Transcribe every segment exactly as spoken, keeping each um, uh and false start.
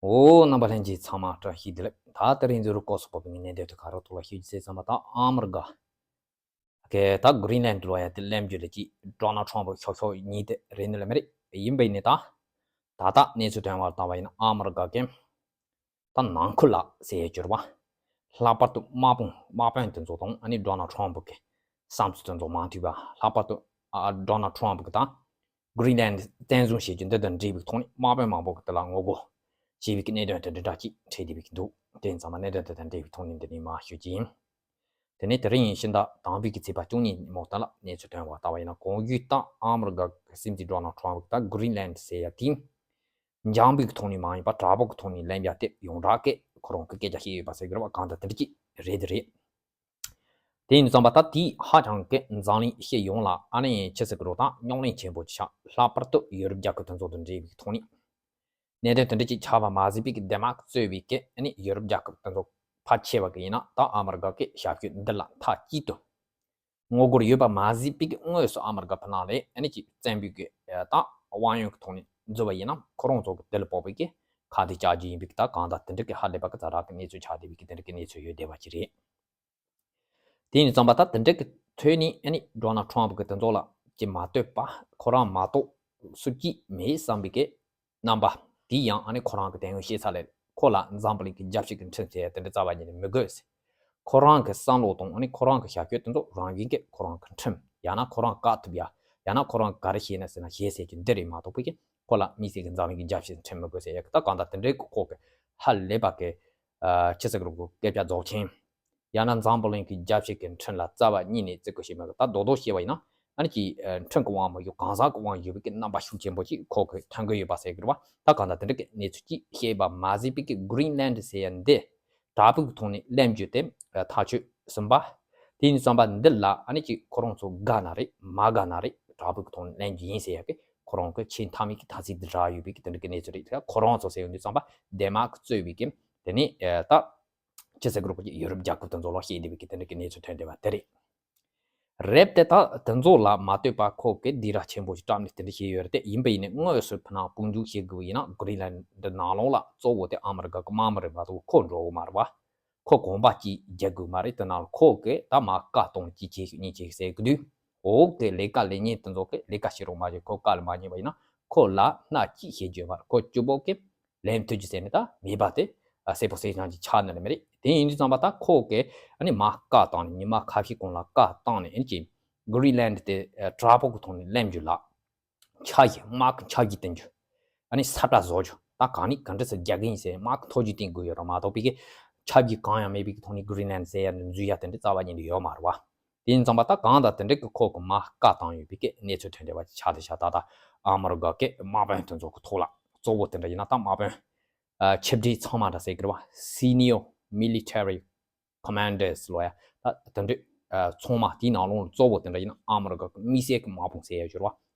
འོ། རྣམ་པ་ལྷན་རྒྱས་ཚང་མ་བཀྲ་ཤིས་བདེ་ལེགས། ད་དེ་རིང་འཛུལ་རོགས་སྐོར་སོགས་པོ་བའི་གནས་དོན་དུ་ག་རོ་ཐོག་ལ་ཤོད་ཅི་ཟེར་ཙམ་པ། ད་ཨ་མི་རི་ཀ་གི་ད་གྷི་རིན་ལན་ལོ་ཡ་དེ་ལེན་རྒྱུ་ལ་ཅི་ཌོ་ནལ་ཊམ་ཕུ་ཤོག་ཤོག་གཉིས་དེ་རེད་ནི་ལ་མི་རེད། ཡིན་པ་ཡིན་ནི་ད་ད་ལྟ་གནས་ཚུལ་ཐོན་བར་བལྟ་བ་ཡིན་ན། ཨ་མི་རི་ཀ་གི་ད་ནང་ཁུལ་ལ་ཟེར་ཡ་གྱུར་བ། ལྷག་པར་དུ་དམག་དཔུང་དམག་དཔོན་དེ་ཚོ་དང་ཨ་ནི་ཌོ་ནལ་ཊམ་ཕུ་གི་བསམ་ཚུལ་དེ་ཚོ་མ་མཐུན་པ། ལྷག་པར་དུ་ཨ་ཌོ་ནལ་ཊམ་ཕུ་གི་ད་གྷི་རིན་ལན་བཙན་བཟུང་བྱེད་རྒྱུ་འདི་དང་འབྲེལ་བའི་ཐོག་ནས་དམག་དཔོན་མང་པོ་གི་དེ་ལ་ངོ་རྒོལ་བྱས་པའི་གི་གནད་དོན་དེ་འདྲ་འདྲ་ཅིག་འཕྲད་བསྡད་པའི་གི་འདུག་དེ་ཡིན་ཙང་མ་གནད་དོན་དེ་དང་འབྲེལ་བའི་ཐོག་ནས་འདི་ནས་མར་ཞུ་གི་ཡིན། དེ་ནས་དེ་རིང་ཕྱི་ཟླ་དང་པོའི་གི་ཚེས་པ་བཅུ་གཉིས་ཉིན་མོ་དེ་ལ་གནས་ཚུལ་ཐོན་བར་བལྟ་བ་ཡིན་ན། གོང་ཞུས་ལྟར་ཨ་མི་རི་ཀ་གི་སྲིད་འཛིན་ཌོ་ནལ་ཊམ་ཕུ་ད་གྷི་རིན་ལན་ཟེར་ཡ་དེ་འཇམ་པོའི་གི་ཐོག་ནས་མ་ཡིན་པ་དྲག་པོ་གི་ཐོག་ནས་ལེན་ཡ་དེ་ཡོངས་གྲགས་ཀྱི་ཁོ་རང་གི་སྐད་ཆ་བཤད་ཡོད་པ་ཟེར་གི་རེད་བ། གང་ལྟར་དེ་འདྲ་ཅིག་རེད་དེ་རེད། དེ་ཡིན་ཙང་པ་ད་དེས་ཧ་ཅང་གི་འཛམ་གླིང་སྤྱི་ཡོངས་ལ་ཨ་ནི་ཆི་ཟེར་གི་རོ། ད་རྙོག་གླེང་ཆེན་པོ་ཆགས། ལྷག་པར་དུ་ཡུ་རོབ་རྒྱལ་ཁབ་དེ་ཚོ་དང་འབྲེལ་བའི་ཐོག་ནས་གནད་དོན་དེ་འདྲ་ཅིག་ཆགས་པ་མ་ཟད་པའི་གི་ཌེན་མཱག་གཙོས་པའི་གི་ཨ་ནི་ཡུ་རོབ་རྒྱལ་ཁབ་དེ་ཚོ་ཕལ་ཆེ་བ་གི་ཡིན་ན་ད་ཨ་མི་རི་ཀ་གི་ཞབས་ཞུ་འདི་ལ་མཐའ་གཅིག་ཏུ་ངོ་རྒོལ་ཡོད་པ་མ་ཟད་པའི་གི་དངོས་སུ་ཨ་མི་རི་ཀ་ཕི་ནང་ལ་ཨ་ནི་ཅིག་བཙན་པོའི་གི་ད་དབང་ཡོན་གི་ཐོག་ནས་འཛུལ་བ་ཡིན་ན། ཁོ་རང་ཚོ་གི་དེ་ལ་དཔག་པའི་གི་ཁ་གཏད་བཅག་རྒྱུ་ཡིན་པའི་གི་ད་གང་ལྟར་དེ་འདྲ་གི་ཧ་ལས་པ་གི་ཛ་དྲག་གི་གནས་ཚུལ་ཆགས་བསྡད་པའི་གི་དེ་འདྲ་གི་གནས་ཚུལ་ཡོད་བསྡད་པ་ཅིག་རེད། དེ་ཡིན་ཙང་པ་ད་དེ་འདྲ་གི་ཐོག་ནས་ཨ་ནི་ཌོ་ནལ་ཊམ་ཕུ་གི་དེ་ཚོ་ལ་ཅིག་མ་ལྟོས་པ། ཁོ་རང་མ་གཏོགས་སུ་གཅིག་མེད་བསམ་པའི་གི་རྣམ་པ་དེ་ཡང་ཨ་ནི་ཁོ་རང་གི་དོན་ཡོད་ཤེས་ཚ་ལས། ཁོ་ལ་འཛམ་བུ་གླིང་གི་རྒྱལ་སྤྱི་གི་ཁྲིམས་ཟེར་ཡ་དེ་འདྲ་རྩ་བ་ཉིད་ནས་མི་དགོས་ཟེར། ཁོ་རང་གི་བསམ་བློ་དང་ཨ་ནི་ཁོ་རང་གི་བྱ་སྤྱོད་དེ་ཚོ་རང་བཞིན་གྱིས་ཁོ་རང་གི་ཁྲིམས་ཡང་ན་ཁོ་རང་བཀག་ཐུབ་ཡ། ཡང་ན་ཁོ་རང་ག་རེ་བྱས་ན་ཟེར་ན་བྱས་ཟེར་རྒྱུ་འདི་རེད་མ་གཏོགས་པའི་གི་ཁོ་ལ་དམིགས་བསལ་གྱི་འཛམ་གླིང་གི་རྒྱལ་སྤྱིའི་ཁྲིམས་མི་དགོས་ཟེར་ཡ་གི་ད་གང་ལྟར་དེ་འདྲའི་གི་ཁོ་གི་ཧ་ལས་པ་གི་ཨ་ཆི་ཟེར་གི་རོ། སྐད་ཆ་རྫོགས་ཆེན། ཡང་ན་འཛམ་བུ་གླིང་གི་རྒྱལ་སྤྱི་གི་ཁྲིམས་ལ་རྩ་བ་ཉིད་ནས་བརྩི་བཀུར་བྱེད་མི་དགོས། ད་རྡོག་རྡོག་བཤད་པ་ཡིན་ན་ཨ་ནི་ཅིག་ཨ་ཁྲིམས་ཀྱི་དབང་མི་ཡོད། གང་ཟག་གི་དབང་ཡོད་པའི་གི་རྣམ་པ་ཤུགས་ཆེན་པོ་ཅིག་ཁོ་གི་ཐོན་གི་ཡོད་པ་ཟེར་གི་རེད་བ། ད་གང་ལྟར་དེ་འདྲ་གི་གནས་ཚུལ་ཅིག་བཤད་པ་མ་ཟད་པའི་གི་གྷི་རིན་ལན་ཟེར་ཡ་འདི་དྲག་པོའི་གི་ཐོག་ནས་ལེན་རྒྱུ་དེ་ཐག་ཆོད་ཟིན་པ། དེ་ཡིན་ཙང་པ་འདི་ལ་ཨ་ནི་ཅིག་ཁོ་རང་ཚོ་དགའ་ན་རེད་མ་དགའ་ན་རེད། དྲག་པོའི་གི་ཐོག་ནས་ལེན་རྒྱུ་ཡིན་ཟེར་ཡ་གི་ཁོ་རང་གི་ཆེས་མཐའ་མའི་གི་ཐ་ཚིག་འདི་རག་ཡོད་པའི་གི་དེ་འདྲ་གི་གནས་ཚུལ་རེད། ད་ཁོ་རང་ཚོ་ཟེར་ཡོང་དུས་ཙང་པ་ཌེན་མཱག་གཙོས་པའི་གི་དེ་ནས་ཨ་ད་ཆི་ཟེར་གི་རོ། ཁོ་ཅིག་ཡུ་རོབ་རྒྱལ་ཁབ་དེ་ཚོ་ལ་བཤད་བསྡད་པའི་གི་དེ་འདྲ་གི་གནས་ཚུལ་ཐོན་བསྡད་པ་དེ་རེད། རེད་དེ་ད་དེ་ཚོ་ལ་མ་ལྟོས་པ་ཁོ་གི་སྡིགས་ར་ཆེན་པོ་ཞིག་བཀྲམ་ནས་དེ་འདྲ་བྱས་ཡོད་རེད་དེ། ཡིན་པ་ཡིན་ནའི་དངོས་སུ་ཕི་ནང་དཔུང་འཇུག་བྱེད་དགོས་ཡིན་ན་གྷི་རིན་ལན་འདི་ནང་ལོགས་ལ་གཙོ་བོ་དེ་ཨ་མི་རི་ཀ་གི་དམག་མི་རེད་མ་གཏོགས་ཁོ་འགྲོ་གི་མ་རེད་བ། ཁོ་གོམ་པ་གཅིག་རྒྱག་དགོས་མ་རེད། དེ་ནང་ལ་ཁོ་གི་ད་མར་བཀའ་གཏོང་གཅིག་བྱེད་ཤིག་གཉིས་བྱེད་ཤིག་ཟེར་གི་དུས། འོ་གི་ལས་ཀ་ལས་ཉན་དེ་ཚོ་གི་ལས་ཀ་བྱེད་རོགས་མ་བྱེད། ཁོ་བཀའ་ལ་མ་ཉན་པ་ཡིན་ན་ཁོ་ལ་སྣ་གཅིག་བྱེད་རྒྱུ་མ་རེད། ཁོ་གཅིག་པོ་གི་ལན་ཐུབ་རྒྱུ་ཟེར་ནས་ད་མེད་པ་དེ་ཨ་གསལ་པོ་གསལ་རྐྱང་ཅིག་ཆགས་ནི་རེད་མི་རེད། དེ་ཡིན་དུས་ཙམ་པ་ད་ཁོ་གི་ཨ་ནི་མར་བཀའ་བཏང་ནས་ཉི་མ་ཁ་ཤས་གོང་ལ་བཀའ་བཏང་ནས་ཨ་ནི་ཅིག་གྷི་རིན་ལན་དེ་ཨ་དྲག་པོ་གི་ཐོག་ནས་ལེན་རྒྱུ་ལ་འཆར་གཞི་དམག་གི་འཆར་གཞི་བཏིང་རྒྱུ། ཨ་ནི་ས་བཀྲ་བཟོ་རྒྱུ། ད་གང་ནས་གང་འདྲ་སེ་རྒྱག་གི་ཡིན་ཟེར་དམག་གི་ཐོ་གཞི་བཏིང་དགོས་ཡོད་རེད་མ་གཏོགས་པའི་གི་འཆར་གཞི་གང་ཡང་མེད་པའི་གི་ཐོག་ནས་གྷི་རིན་ལན་ཟེར་ཡ་འདི་འཛུལ་ཡ་དེ་འདྲ་རྩ་བ་ཉིད་ནས་ཡོད་མ་རེད་བ། དེ་ཡིན་ཙང་པ་ད་གང་ལྟར་དེ་འདྲ་གི་ཁོ་གི་མར་བཀའ་བཏང་ཡོད་པའི་གི་གནས་ཚུལ་ཐོན་བསྡད་པ་ཅིག་ཆགས་བསྡད་ཤག་ད་ལྟ་ཨ་མི་རི་ཀ་གི་དམག་དཔོན་དེ་ཚོ་གི་ཐོག་ལ་གཙོ་བོ་དེ་འདྲ་ཡིན་ན་ད་དམག་དཔོན་ཨ་ཆེ་གྲས་ཚང་མ་འདྲ་ཟེར་གི་རེད་བ། Senior Military Commanders ལོ་ཡ་ད་དེ་འདྲ་ཨ་ཚང་མ་དེའི་ནང་ལོགས་གཙོ་བོ་དེ་འདྲ་ཡིན་ན་ཨ་མི་རི་ཀ་གི་དམིགས་བསལ་གི་དམག་དཔུང་ཟེར་ཡ་གྱུར་བ།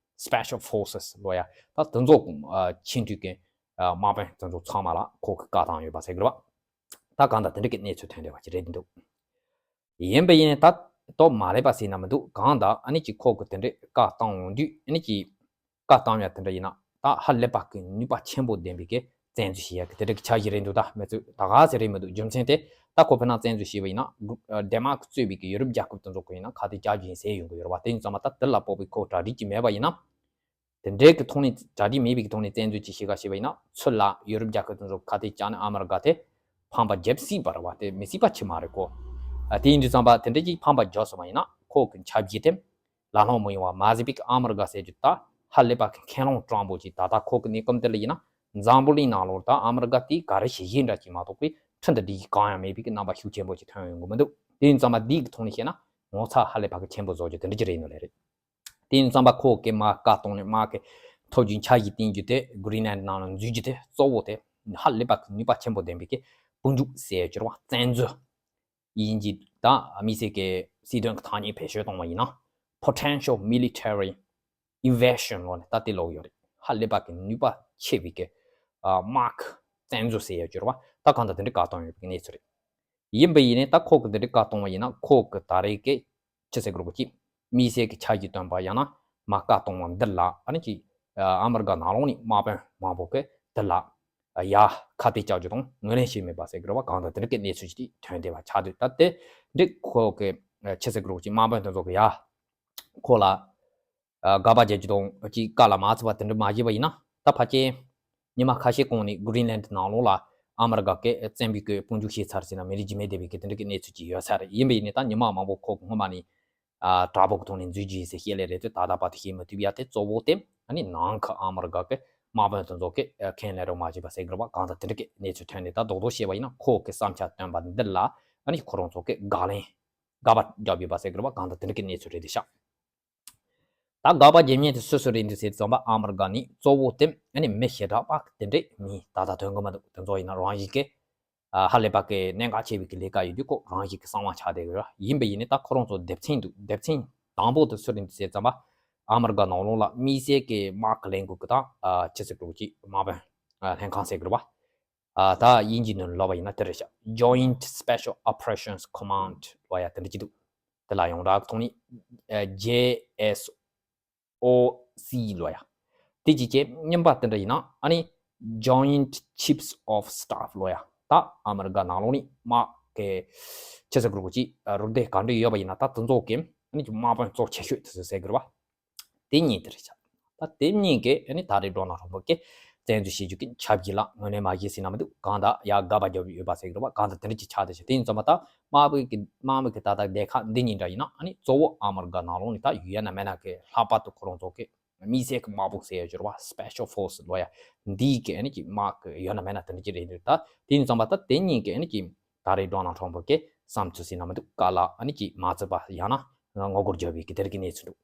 Special Forces ལོ་ཡ་ད་དེ་ཚོ་གི་ཨ་ཆེ་གྲས་གི་ཨ་དམག་དཔོན་དེ་ཚོ་ཚང་མ་ལ་ཁོ་གི་བཀའ་བཏང་ཡོད་པ་ཟེར་གི་རེད་བ། ད་གང་ལྟར་དེ་འདྲ་གི་གནས་ཚུལ་ཐོན་བསྡད་པ་ཅིག་རེད་འདུག་ཡིན་པ་ཡིན་ནའི་ད་ལྟོ་མ་རེད་པ་ཟེར་ན་མི་འདུག་གང་ལྟར་ཨ་ནི་ཅིག་ཁོ་གི་དེ་འདྲའི་བཀའ་བཏང་འོང་དུས་ཨ་ནི་ཅིག་བཀའ་བཏང་ཡ་དེ་འདྲ་ཡིན་ན་ད་ཧ་ལས་པ་གི་ནུས་པ་ཆེན་པོ་ལྡན་པའི་གི་བཙན་འཛུལ་བྱེད་ཡ་གི་དེ་འདྲ་གི་འཆར་གཞི་རེད་འདུག་ད་མི་ཚོས་ད་ག་ཟེར་རེད་མི་འདུག་རྒྱུ་མཚན་དེ་ད་ཁོ་ཕི་ནང་བཙན་འཛུལ་བྱས་པ་ཡིན་ན་ཌེན་མཱག་གཙོས་པའི་གི་ཡུ་རོབ་རྒྱལ་ཁབ་དེ་ཚོ་གི་ཡིན་ན་ཁ་གཏད་བཅག་རྒྱུ་ཡིན་ཟེར་ཡོང་གི་ཡོད་རེད་བ། དེ་ཡིན་ཙང་མ་ད་དེ་ལ་དཔག་པའི་ཁོ་གྲ་སྒྲིག་ཅིག་མེད་པ་ཡིན་ན། དེ་འདྲའི་གི་ཐོག་ནས་གྲ་སྒྲིག་མེད་པའི་གི་ཐོག་ནས་བཙན་འཛུལ་ཅིག་བྱེད་ག་བྱས་པ་ཡིན་ན་ཚུར་ལ་ཡུ་རོབ་རྒྱལ་ཁབ་དེ་ཚོ་ཁ་གཏད་བཅག་ནས་ཨ་མི་རི་ཀ་དེ་ཕམ་པ་རྒྱབ་སྲིད་པ་རེད་བ། དེ་མི་སྲིད་པ་ཅིག་མ་རེད་ཁོ། ཨ་དེ་ཡིན་དུས་ཙམ་པ་དེ་འདྲ་ཅིག་ཕམ་པ་རྒྱབ་སོང་བ་ཡིན་ན་ཁོ་གི་འཆར་གཞི་དེ་ལ་ལྷོང་མི་ཡོང་བ་མ་ཟད་པའི་གི་ཨ་མི་རི་ཀ་ཟེར་རྒྱུ་ད་ཧ་ལས་པ་གི་ཁེངས་ལོང་དྲང་པོ་ཅིག་ད་ལྟ་ཁོ་གི་གནས་སྐབས་འདི་ལ་ཡིན་ན་འཛམ་བུ་གླིང་ནང་ལོགས་ད་ཨ་མི་རི་ཀ་དེ་ག་རེ་བྱེད་བཞིན་འདྲ་ཅིག་མ་གཏོགས་པའི་ཁྲིམས་དང་སྒྲིག་གཞི་གང་ཡང་མེད་པའི་གི་རྣམ་པ་ཤུགས་ཆེན་པོ་ཅིག་ཐོན་ཡོང་གི་མི་འདུག་དེ་ཡིན་ཙམ་པ་འདི་གི་ཐོག་ནས་བཤད་ན་ངོ་ཚ་ཧ་ལས་པ་གི་ཆེན་པོ་བཟོ་རྒྱུ་དེ་འདྲ་ཅིག་རེད་ནོ་ལེ་རེད། དེ་ཡིན་ཙམ་པ་ཁོ་གི་མར་བཀའ་གཏོང་ནས་མར་གི་ཐོ་གཞི་འཆར་གཞི་བཏིང་རྒྱུ་དེ་གྷི་རིན་ལན་ནང་ལ་འཛུལ་རྒྱུ་དེ་གཙོ་བོ་དེ་ཧ་ལས་པ་གི་ནུས་པ་ཆེན་པོ་ལྡན་པའི་གི་དཔུང་འཇུག་ཟེར་གྱུར་བ་བཙན་འཛུལ་ཡིན་གྱི་ད་དམིགས་བསལ་གི་སྲིད་དོན་གི་ཐ་སྙད་བེད་སྤྱོད་གཏོང་བ་ཡིན་ན་potential military invasion ལོ་ནས་ད་དེ་ལོག་ཡོད་རེད། ཧ་ལས་པ་གི་ནུས་པ་ཆེ་བའི་གི་དམག་བཙན་འཛུལ་ཟེར་ཡ་གྱུར་བ་ད་གང་ལྟར་དེ་འདྲའི་བཀའ་གཏོང་ཡོད་པའི་གནས་ཚུལ་རེད། ཡིན་པ་ཡིན་ནའི་ད་ཁོ་གི་འདི་འདྲའི་བཀའ་གཏོང་བ་ཡིན་ན་ཁོ་གི་ད་རེས་ཀྱི་ཆི་ཟེར་གི་རོ་གོ་ཅི་དམིགས་བསལ་གྱི་འཆར་གཞི་བཏོན་པ་ཡང་ན་མར་བཀའ་གཏོང་བ་འདི་ལ་ཨ་ནི་ཅི་ཨ་མི་རི་ཀ་ནང་ལོགས་ནས་དམག་དཔོན་མང་པོ་གི་འདི་ལ་ ཡ་ཁ་གཏད་བཅག་རྒྱུ་དང་ངོས་ལེན་བྱས་མེད་པ་ཟེར་གི་རེད་བ། གང་ལྟར་དེ་འདྲ་གི་གནས་ཚུལ་ཞིག་ཐོན་བསྡད་པ་ཆགས་འདུག་ད་དེ་འདྲ་ཁོ་གི་ཆི་ཟེར་གི་རེད་ཅིག་དམག་དཔོན་དེ་ཚོ་གི་ཡ་ཁོ་ལ་དགག་པ་རྒྱག་རྒྱུ་དང་ཅིག་བཀའ་ལ་མ་ཚིམ་པ་དེ་འདྲ་མ་བྱས་པ་ཡིན་ན། ད་ཕལ་ཆེར་ཉི་མ་ཁ་ཤས་གོང་ནས་Greenland་ནང་ལོགས་ལ་ཨ་མི་རི་ཀ་གི་བཙན་པོའི་གི་དཔུང་འཇུག་བྱས་ཚར་ཟིན་ན་མི་རིགས་རྒྱུས་མེད་བསྡད་པའི་གི་དེ་འདྲ་གི་གནས་ཚུལ་ཅིག་ཡོད་ས་རེད། ཡིན་པ་ཡིན་ནའི་ད་ཉི་མ་མང་པོ་ཁོ་གི་སྔོན་མ་ནས་ཨ་དྲག་པོ་གི་ཐོག་ནས་འཛུལ་རྒྱུ་ཡིན་ཟེར་བཤད་ལེ་རེད་དེ། ད་ལྟ་བར་དུ་བཤད་མི་ཐུབ་ཡ་དེ་གཙོ་བོ་དེ་ཨ་ནི་ནང་གི་ཨ་མི་རི་ཀ་གི་དམག་དཔོན་དེ་ཚོ་གི་ཁས་ལེན་རོགས་མ་བྱས་པ་ཟེར་གི་རེད་བ། གང་ལྟར་དེ་འདྲ་གི་གནས་ཚུལ་ཐོན་ནས་ད་རྡོག་རྡོག་བཤད་པ་ཡིན་ན་ཁོ་གི་བསམ་འཆར་བཏོན་པ་འདི་ལ་ཨ་ནི་ཁོ་རང་ཚོ་གི་དགག་ལན་དགག་པ་རྒྱབ་ཡོད་པ་ཟེར་གི་རེད་བ། གང་ལྟར་དེ་འདྲ་གི་གནས་ཚུལ་རེད་དེ་ཤག་ད་དགག་པ་རྒྱབ་མཁན་དེ་སུ་སུ་རེད་འདུག་ཟེར་ཙམ་པ་ཨ་མི་རི་ཀ་ནས་གཙོ་བོ་དེ་ཨ་ནི་མི་ཞེ་དྲག་པ་དེ་འདྲས་མི་ད་ལྟ་ཐོན་གི་མི་འདུག་དེ་ཚོ་ཡིན་ན་རང་བཞིན་གི་ཧ་ལས་པ་གི་གནད་འགག་ཆེ་བའི་གི་ལས་ཀ་ཡོད་དུས་ཁོ་རང་བཞིན་གི་གསང་བ་ཆགས་བསྡད་ཡོད། ཡིན་པ་ཡིན་ནའི་ད་ཁོ་རང་ཚོ་སྡེབ་ཚན་འདུག་སྡེབ་ཚན་དང་པོ་དེ་སུ་རེད་འདུག་ཟེར་ཙམ་པ་ཨ་མི་རི་ཀ་ནང་ལོགས་ལ་དམིགས་བསལ་གི་དམག་གི་ལས་འགུལ་གི་ད་ཆི་ཟེར་གི་རེད་ཅིག་དམག་དཔོན་ལྷན་ཁང་ཟེར་གི་རེད་བ། ཨ་ད་དབྱིན་ཇིའི་ནང་ལབ་པ་ཡིན་ན་དེ་རེད་ཤག Joint Special Operations Command་ལབ་ཡ་དེ་འདྲ་ཅིག་འདུག་དེ་ལ་ཡོངས་གྲགས་ཐོག་ནས་ཨ་J S O C་ལབ་ཡ། དེ་ཅིག་གི་རྙིང་པ་དེ་འདྲ་ཡིན་ན་ཨ་ནི་Joint Chiefs of Staff་ལབ་ཡ། ད་ཨ་མི་རི་ཀ་ནང་ལོགས་ནས་དམག་གི་ཆི་ཟེར་གི་རེད་ཅིག་རུ་སྡེ་ག་འདྲ་ཡོད་པ་ཡིན་ན་ད་དེ་ཚོ་གི་ཨ་ནི་དམག་དཔོན་གཙོ་ཆེ་ཤོས་དེ་ཚོ་ཟེར་གི་རེད་བ། དེ་གཉིས་དེ་རེད་ཤག་ད་དེ་གཉིས་ཀས་ཨ་ནི་ད་རེས་ཌོ་ནལ་ཊམ་ཕ་གིས་བཙན་འཛུལ་བྱེད་རྒྱུ་གི་ཆབ་སྲིད་ལ་ངོས་ལེན་མ་བྱས་ཟེར་ན་མི་འདུག་གང་ལྟར་ཡ་དགག་པ་རྒྱབ་ཡོད་པ་ཟེར་གི་རེད་བ། གང་ལྟར་དེ་འདྲ་ཅིག་ཆགས་བསྡད་ཤག་དེ་ཡིན་ཙམ་པ་ད་དམག་མི་གི་དམག་མི་གི་ད་ལྟ་སྡེ་ཁག་འདི་གཉིས་འདྲ་ཡིན་ན་ཨ་ནི་གཙོ་བོ་ཨ་མི་རི་ཀ་ནང་ལོགས་ནས་ད་ཡོད་ན་མེད་ན་གི་ལྷག་པར་དུ་ཁོ་རང་ཚོ་གི་དམིགས་བསལ་གི་དམག་དཔུང་ཟེར་ཡ་ཅིག་ཡོད་རེད་བ། Special Force་ལབ་ཡ་འདི་གི་ཨ་ནི་གི་དམག་གི་ཡོད་ན་མེད་ན་དེ་འདྲ་ཅིག་རེད་འདུག་ད་དེ་ཡིན་ཙམ་པ་ད་དེ་གཉིས་ཀས་ཨ་ནི་གི་ད་རེས་ཌོ་ནལ་ཊམ་ཕ་གིས་བསམ་ཚུལ་ཟེར་ན་མི་འདུག་བཀའ་ལ་ཨ་ནི་གི་མ་བརྩི་བ་ཡང་ན་ངོ་རྒོལ་རྒྱབ་པའི་གི་དེ་རིགས་གི་གནས་ཚུལ་འདུག་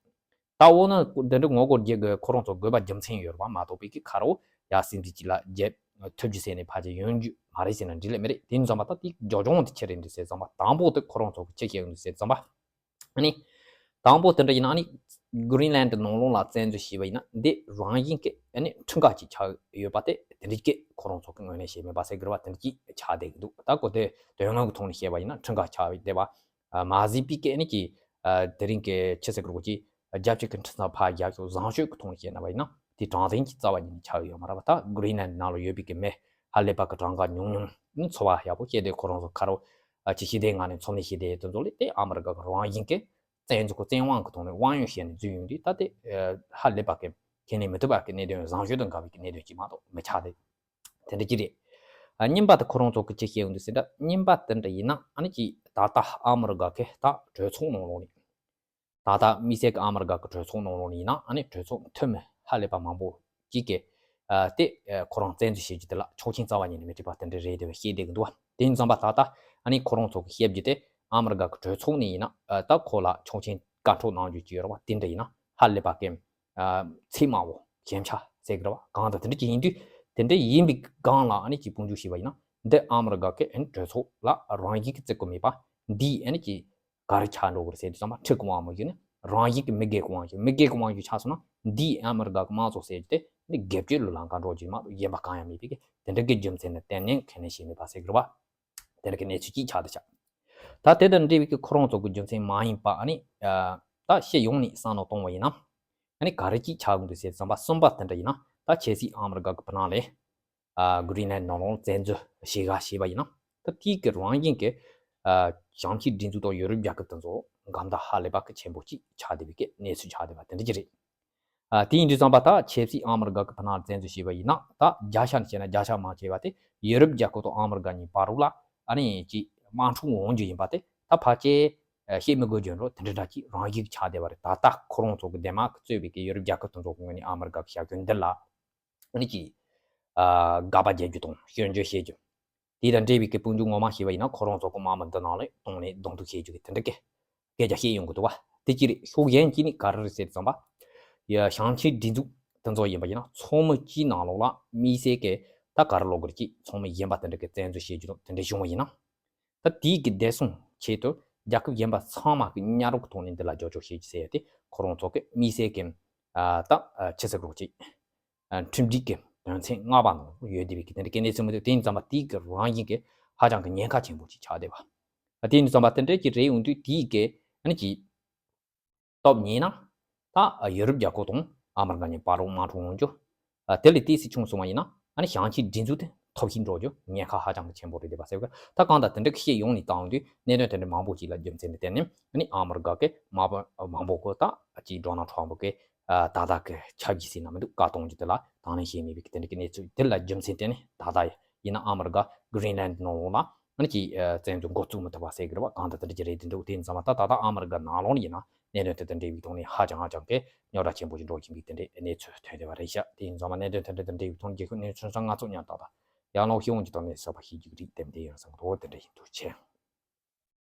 ད་འོ་ན་འདི་འདྲ་ངོ་རྒོལ་རྒྱག་གི་ཁོ་རང་ཚོ་དགོས་པ་རྒྱུ་མཚན་ཡོད་རེད་བ། མ་གཏོགས་པའི་གི་ཁ་རོ་ཡ་སྲིད་འཛིན་གཅིག་ལ་རྒྱབ་ཐུབ་རྒྱུ་ཟེར་ནས་ཕལ་ཆེར་ཡོང་རྒྱུ་མ་རེད་ཟེར་ན་འགྲིག་ལེ་མི་རེད། དེ་ཡིན་ཙམ་པ་ད་དེ་རྒྱབ་ལྗོངས་དེ་ཆི་རེད་འདུག་ཟེར་ཙམ་པ་དང་པོ་དེ་ཁོ་རང་ཚོ་གི་ཆི་བཤད་ཡོང་འདུག་ཟེར་ཙམ་པ་ཨ་ནི་དང་པོ་དེ་འདྲ་ཡིན་ན་ཨ་ནི་གྷི་རིན་ལན་ཌི་ནང་ལོགས་ལ་བཙན་འཛུལ་བྱས་པ་ཡིན་ན་འདི་རང་བཞིན་གི་ཨ་ནི་ཁྲིམས་འགལ་ཅིག་ཆགས་ཡོད་པ་དེ་དེ་འདྲ་གི་ཁོ་རང་ཚོ་གི་ངོས་ལེན་བྱས་མེད་པ་ཟེར་གི་རེད་བ། དེ་འདྲ་གི་ཆགས་བསྡད་གི་འདུག་ད་གོ་དེ་དོན་དངོས་ཀྱི་ཐོག་ནས་བཤད་པ་ཡིན་ན་ཁྲིམས་འགལ་ཆགས་བསྡད་པ། ཨ་མ་གཞི་པའི་གི་ཨ་ནི་གི་ཨ་དེ་རིང་གི་ཆི་ཟེར་གི་རེད་གོ་ཅི། རྒྱལ་སྤྱི་གི་འཕྲིན་བཟང་ཕར་རྒྱག་ཆོག་བཟང་སྤྱོད་ཀྱི་ཐོག་ནས་བཤད་ན་བ་ཡིན་ན་དེ་དྲང་བདེན་གྱི་རྩ་བ་ཉིད་ནས་ཆགས་ཡོད་མ་རེད་བ། ད་གྷི་རིན་ལན་ནང་ལ་ཡོད་པའི་གི་མི་ཧ་ལས་པ་གི་གྲངས་ཀ་ཉུང་ཉུང་ནི་འཚོ་བ་ཡག་པོ་སྐྱེལ་དེ་ཁོ་རང་ཚོ་ཁ་རོ་ཨ་ཅི་ཞི་བདེའི་ངང་ནས་འཚོ་གནས་བྱེད་དེ་དེ་ཚོ་ལས་དེ་ཨ་མི་རི་ཀ་གི་རང་བཞིན་གྱི་བཙན་འཛུལ་གི་བཙན་དབང་གི་ཐོག་ནས་དབང་ཡོད་བྱས་ནས་འཛུལ་ཡོང་དུས་ད་དེ་ཧ་ལས་པ་གི་ཁས་ལེན་མི་ཐུབ་པ་གི་གནད་དོན་བཟང་སྤྱོད་དང་འགལ་བའི་གི་གནད་དོན་ཅིག་མ་གཏོགས་མི་ཆགས་ཏེ། དེ་འདྲ་ཅིག་རེད། ཨ་གཉིས་པ་དེ་ཁོ་རང་ཚོ་གི་ཅི་བཤད་ཡོང་དུས་ཟེར་འདྲ་གཉིས་པ་དེ་འདྲ་ཡིན་ན་ཨ་ནི་ཅི་ད་ལྟ་ཨ་མི་རི་ཀ་གི་ད་གྲོས་ཚོགས་ནང་ལོགས་ནས་ད་ལྟ་དམིགས་བསལ་གི་ཨ་མི་རི་ཀ་གི་གྲོས་ཚོགས་ནང་ལོགས་ནས་ཡིན་ན་ཨ་ནི་གྲོས་ཚོགས་འཐུས་མི་ཧ་ལས་པ་མང་པོ་ཅིག་གིས་ཨ་དེ་ཨ་ཁོ་རང་བཙན་འཛུལ་བྱེད་རྒྱུ་དེ་ལ་ཆོག་མཆན་རྩ་བ་ཉིད་ནས་མི་སྤྲད་པ་དེ་འདྲ་རེད་དེ་བཤད་བསྡད་གི་འདུག་བ། དེ་ཡིན་ཙམ་པ་ད་ལྟ་ཨ་ནི་ཁོ་རང་ཚོ་གི་བཤད་རྒྱུ་དེ་ཨ་མི་རི་ཀ་གི་གྲོས་ཚོགས་ནས་ཡིན་ན་ཨ་ད་ཁོ་ལ་ཆོག་མཆན་བཀའ་འཁྲོལ་གནང་རྒྱུ་ཅིག་ཡོད་རེད་བ། དེ་འདྲ་ཡིན་ན་ཧ་ལས་པ་གི་ཨ་ཚད་མ་བོ་ཞན་ཆ་ཟེར་གི་རེད་བ། གང་ལྟར་དེ་འདྲ་ཅིག་ཡིན་དུས་དེ་འདྲ་ཡིན་པའི་སྒང་ལ་ཨ་ནི་ཅིག་དཔུང་འཇུག་བྱས་པ་ཡིན་ན་འདི་ཨ་མི་རི་ཀ་གི་ཨ་ནི་གྲོས་ཚོགས་ལ་རང་བཞིན་གྱི་བརྩི་བཀུར་མེད་པ་འདིས་ཨ་ནི་ཅིག་ག་རེ་ཆགས་འགྲོ་གི་རེད་ཟེར་དུས་ཙམ་པ་ཁྲིམས་ཀྱི་དབང་མ་བརྒྱུད་ནས་རང་བཞིན་གྱི་མི་སྒེར་གྱི་དབང་བརྒྱུད་མི་སྒེར་གྱི་དབང་བརྒྱུད་ཆགས་སོང་ན་འདིས་ཨ་མི་རི་ཀ་གི་དམངས་གཙོ་ཟེར་རྒྱུ་དེ་ནི་སྒེར་གཅོད་ལ་ལམ་ཁ་འགྲོ་རྒྱུ་མ་གཏོགས་གཞན་པ་གང་ཡང་མེད་པའི་གི་དེ་འདྲ་གི་རྒྱུ་མཚན་ནི་གཏན་ནས་ཁས་ལེན་བྱས་མེད་པ་ཟེར་གི་རེད་བ། དེ་འདྲ་གི་གནས་ཚུལ་ཅིག་ཆགས་བསྡད་ཤག་ད་དེ་དང་འབྲེལ་བའི་གི་ཁོ་རང་ཚོ་གི་རྒྱུ་མཚན་མ་ཡིན་པ་ཨ་ནི་ཨ་ད་སྤྱི་ཡོངས་ནས་བསམ་བློ་གཏོང་བ་ཡིན་ན་ཨ་ནི་ག་རེ་ཅིག་ཆགས་ཡོང་དུས་ཟེར་ཙམ་པ་གསུམ་པ་དེ་འདྲ་ཡིན་ན་ད་ཆབ་སྲིད་ཨ་མི་རི་ཀ་གི་བར་ན་ལས་ཨ་གྷི་རིན་ལན་ནང་ལོགས་བཙན་འཛུལ་བྱེད་ག་བྱས་པ་ཡིན་ན་ད་དེའི་གི་རང་བཞིན་གི་ཨ་ཞིང་ཆེན་སྒྲིག་འཛུགས་དང་ཡོ་རོབ་རྒྱལ་ཁབ་དེ་ཚོ་འགལ་ཟླ་ཧ་ལས་པ་གི་ཆེན་པོ་ཅིག་ཆགས་བསྡད་པའི་གི་གནས་ཚུལ་ཆགས་བསྡད་པ་དེ་འདྲ་ཅིག་རེད། ཨ་དེ་ཡིན་དུས་ཙམ་པ་ད་ཆབ་སྲིད་ཨ་མི་རི་ཀ་གི་བར་ན་བཙན་འཛུལ་བྱས་པ་ཡིན་ན་ད་རྒྱལ་ཤ་ནས་བཤད་ན་རྒྱལ་ཤ་མ་བྱས་པ་དེ་ཡོ་རོབ་རྒྱལ་ཁབ་དང་ཨ་མི་རི་ཀ་གཉིས་བར་རུ་ལ་ཨ་ནི་ཅིག་དམག་འཁྲུག་འོང་རྒྱུ་ཡིན་པ་དེ་ད་ཕལ་ཆེར་ཨ་བཤད་མི་དགོས་རྒྱུ་འགྲོ་དེ་འདྲ་འདྲ་ཅིག་རང་བཞིན་ཆགས་བསྡད་པ་རེད། ད་ལྟ་ཁོ་རང་ཚོ་གི་ལྡན་མ་གི་གཙོས་པའི་གི་ཡོ་རོབ་རྒྱལ་ཁབ་དེ་ཚོ་གི་ངོས་ནས་ཨ་མི་རི་ཀ་གི་བྱ་སྤྱོད་འདི་ལ་ཨ་ནི་ཅིག་ཨ་དགག་པ་རྒྱག་རྒྱུ་དང་སྐྱོན་བརྗོད་བྱེད་རྒྱུ། དེ་དང་འབྲེལ་བའི་གི་དཔུང་འཇུག་ངོ་མ་བྱས་པ་ཡིན་ན་ཁོ་རང་ཚོ་གི་དམག་མི་འདི་ནང་ལ་གཏོང་ནས་གདོང་ཐུག་བྱེད་རྒྱུ་གི་དེ་འདྲ་གི་སྐད་ཆ་བཤད་ཡོང་གི་འདུག་བ། དེ་གཅིག་རེད། ཕྱོགས་གཞན་གཅིག་ནི་ག་རེ་རེད་ཟེར་ཙམ་པ། ཡ་ཞིང་ཆེན་སྒྲིག་འཛུགས་དེ་ཚོ་ཡིན་པ་ཡིན་ན་ཚོགས་མི་གཅིག་ནང་ལོགས་ལ་དམིགས་བསལ་གི་ད་ག་རེ་ལབ་དགོས་རེད། གཅིག་ཚོགས་མི་གཞན་པ་དེ་འདྲ་གི་བཙན་འཛུལ་བྱེད་རྒྱུ་དང་དེ་འདྲ་བྱུང་བ་ཡིན་ན། ད་དེའི་གི་བདེ་སྲུང་ཆེད་དུ་རྒྱལ་ཁབ་གཞན་པ་ཚང་མ་གི་མཉམ་རུབ་ཐོག་ནས་འདི་ལ་རྒྱབ་སྐྱོར་བྱེད་རྒྱུ་ཟེར་ཡ་དེ་ཁོ་རང་ཚོ་གི་དམིགས་བསལ་གི་ཨ་ད་ཨ་ཆི་ཟེར་དགོས་རེད། ཨ་ཁྲིམས་སྒྲིག་གི་དོན་ཚན་ལྔ་པ་ནང་ཡོད་བསྡད་པའི་གི་དེ་འདྲ་གི་གནས་ཚུལ་མི་འདུག་དེ་ཡིན་ཙམ་པ་དེའི་གི་རང་བཞིན་གི་ཧ་ཅང་གི་ཉེན་ཁ་ཆེན་པོ་ཅིག་ཆགས་བསྡད་པ། ཨ་དེ་ཡིན་ཙམ་པ་དེ་འདྲ་གི་རེད་ཡོང་དུས་དེའི་གི་ཨ་ནི་ཅིག་སྟོབས་ཉེས་ན། ད་ཡོ་རོབ་རྒྱལ་ཁབ་དང་ཨ་མི་རི་ཀ་གཉིས་བར་རུ་དམག་འཁྲུག་འོང་རྒྱུ། དེ་ལས་ཏོག་ཙམ་ཆུང་སོང་བ་ཡིན་ན་ཨ་ནི་ཞིང་ཆེན་སྒྲིག་འཛུགས་དེ་ ཐོབ་ཤེས་འགྲོ་རྒྱུ་ཉེན་ཁ་ཧ་ཅང་གི་ཆེན་པོ་རེད་བསྡད་པ་ཟེར་བ། ད་གང་ལྟར་དེ་འདྲ་གི་བཤད་ཡོང་ནས་བཏང་དུས་གནད་དོན་དེ་འདྲ་མང་པོ་ཅིག་ལ་རྒྱུ་མཚན་དེ་བརྟེན་ནས་ཨ་ནི་ཨ་མི་རི་ཀ་གི་དམག་དཔོན་མང་པོ་གི་ད་ཅིག་ཌོ་ནལ་ཊམ་པ་གི་ད་ལྟ་གི་ཆབ་སྲིད་ཟེར་ན་མི་འདུག་བཀའ་གཏོང་རྒྱུ་དེ་ལ་དང་ལེན་བྱས་མེད་པའི་དེ་འདྲ་གི་གནས་ཚུལ་དེ་ལ་རྒྱུ་མཚན་བརྟེན་ནས་ད་ལྟ་ཡིན་ན་ཨ་མི་རི་ཀ་གི་རིན་ལན་ནང་ལོགས་ལ་ཨ་ནི་ཅིག་བཙན་འཛུལ་འགོ་བཙུགས་མི་ཐུབ་པ་ཟེར་གི་རེད་བ། གང་ལྟར་དེ་འདྲ་ཅིག་རེད་འདུག་དེ་ཡིན་ཙང་མ་ད་ད་ལྟ་ཨ་མི་རི་ཀ་ནང་ལོགས་ནས་ཡིན་ན་གནད་དོན་དེ་དང་འབྲེལ་བའི་ཐོག་ནས་ཧ་ཅང་ཧ་ཅང་གི་རྙོག་དྲ་ཆེན་པོ་ཞིག་འགྲོ་བཞིན་པའི་དེ་འདྲའི་གནས་ཚུལ་ཐོན་བསྡད་པ་རེད་ཤག་དེ་ཡིན་ཙང་མ་གནད་དོན་དེ་འདྲ་དང་འབྲེལ་བའི་ཐོག་ནས་རྒྱལ་ཁབ་གནས་ཚུལ་སོགས་ང་ཚོ་ཉར་ཏག་ཏག་ཡང་ལོག་ཤེས་ཡོང་གི་ཐོག་ནས་གསར་པ་ཤེས་རྒྱུ་རིགས་དེ་འདྲ་ཡིན་བསམ་གི་འདུག་དེ་འདྲ་ཡིན་འདུག་ཆེ།